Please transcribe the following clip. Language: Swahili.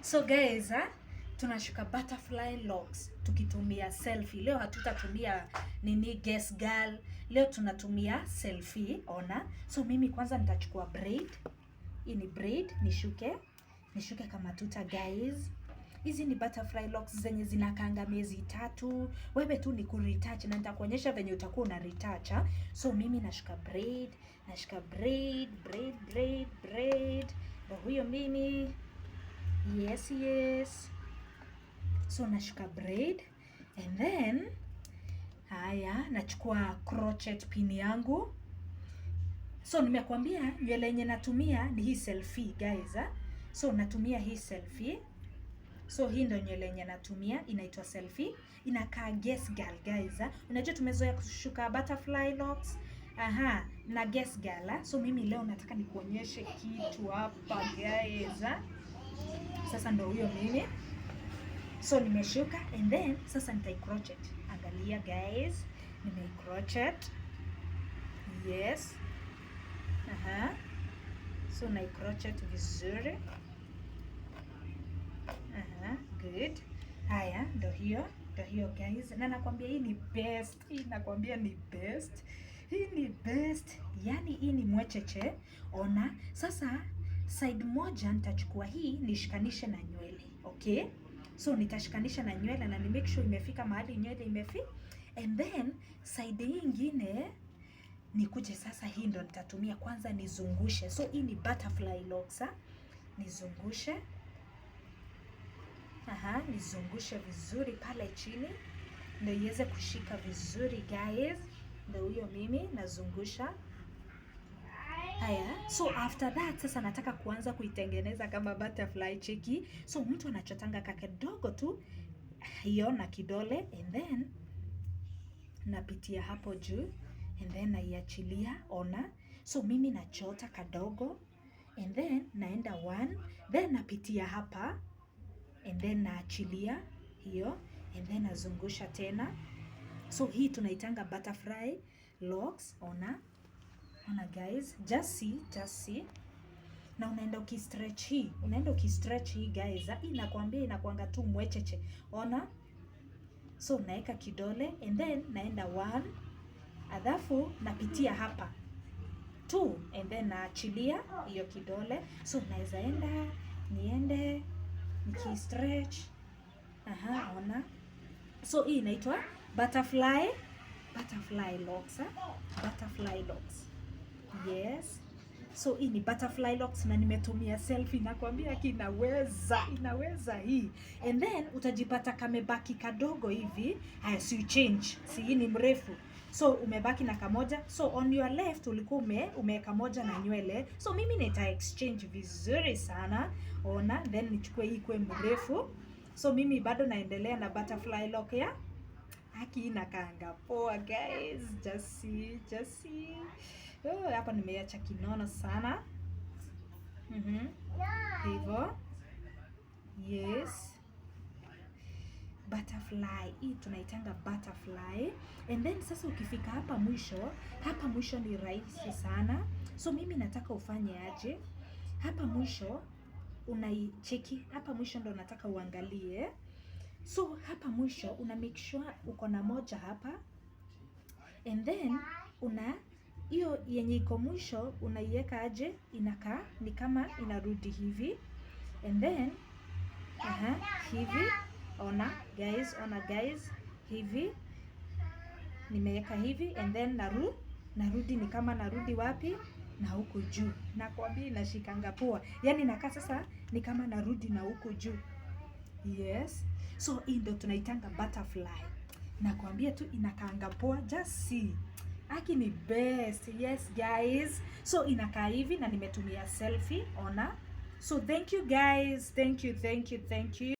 So guys, tunashuka butterfly locks tukitumia selfie. Leo hatutatumia nini guess girl. Leo tunatumia selfie, ona. So mimi kwanza nitachukua braid. Hii ni braid, nishuke. Nishuke kama tuta, guys. Hizi ni butterfly locks zenye zinakaanga miezi 3. Wewe tu ni kuretouch na nitakuonyesha venye utakuwa una retouch. So mimi nashuka braid, nashuka braid, braid, braid, braid. Ndo huyo mimi. Yes. So nashuka braid and then haya, nachukua crochet pin yangu. So nimekuambia nywele yenye natumia ni hii selfie, guys. So natumia hii selfie. So hii ndo nywele yenye natumia, inaitwa selfie. Inakaa guess girl, guys. Unajua tumezoea kushuka butterfly locks. Aha, na guess girl. So mimi leo nataka nikuonyeshe kitu hapa, guys. Sasa ndo huyo mimi. So nimeshuka and then sasa nitai crochet. Angalia, guys, nimei crochet. Yes. Aha. So nai crochet vizuri. Aha, good. Haya, ndo hiyo, ndo hiyo, guys. Na nakwambia hii ni best. Hii nakwambia ni best. Hii ni best. Yani hii ni mwecheche. Ona, sasa side moja nitachukua hii nishikanishe na nywele. Okay? So nitashikanisha na nywele na ni make sure imefika mahali nywele imefi. And then side hii ingine nikuje sasa, hii ndo nitatumia kwanza nizungushe. So hii ni butterfly locks. Nizungushe. Aha, nizungushe vizuri pale chini ndio iweze kushika vizuri, guys. Ndio huyo mimi nazungusha. Haya, so after that sasa nataka kuanza kuitengeneza kama butterfly, cheki. So mtu anachotanga kakidogo tu hiyo na kidole and then napitia hapo juu and then naiachilia, ona. So mimi nachota kadogo and then naenda one, then napitia hapa and then naachilia hiyo and then nazungusha tena. So hii tunaitanga butterfly locks, ona. Ona, guys, just see, just see. Na unaenda ukistretch hii, unaenda ukistretch hii, guys. Hii nakwambia inakuanga tu mwecheche. Ona. So naeka kidole and then naenda one, alafu napitia hapa two and then naachilia hiyo kidole. So naweza enda niende nikistretch. Aha, ona. So hii inaitwa butterfly locks, ha? Butterfly locks. Yes. So hii ni butterfly locks na nimetumia selfie, nakwambia kinaweza, inaweza hii. And then utajipata kamebaki kadogo hivi. Haya, si change. Si hii ni mrefu. So umebaki na kamoja. So on your left ulikuwa umeweka moja na nywele. So mimi nita exchange vizuri sana. Ona, then nichukue hii kuwe mrefu. So mimi bado naendelea na butterfly lock ya haki, inakaanga poa, guys. Just see, just see. Oh, hapa nimeacha kinono sana. Hivyo. Yes. Butterfly. Hii tunaitanga butterfly. And then sasa ukifika hapa mwisho ni rahisi sana. So mimi nataka ufanye aje? Hapa mwisho unaicheki, hapa mwisho ndo nataka uangalie. So hapa mwisho una make sure uko na moja hapa and then una hiyo yenye iko mwisho unaiweka aje, inakaa ni kama inarudi hivi and then aha, hivi. Ona, guys, ona, guys, hivi nimeweka hivi and then narudi ni kama narudi wapi? Na huku juu. Nakwambia inashikanga poa, yani nakaa sasa ni kama narudi na huku juu. Yes, so hii ndo tunaitanga butterfly. Nakwambia tu inakaanga poa, just see. Aki ni best. Yes, guys, so inakaa hivi na nimetumia selfie, ona. So thank you, guys, thank you, thank you, thank you.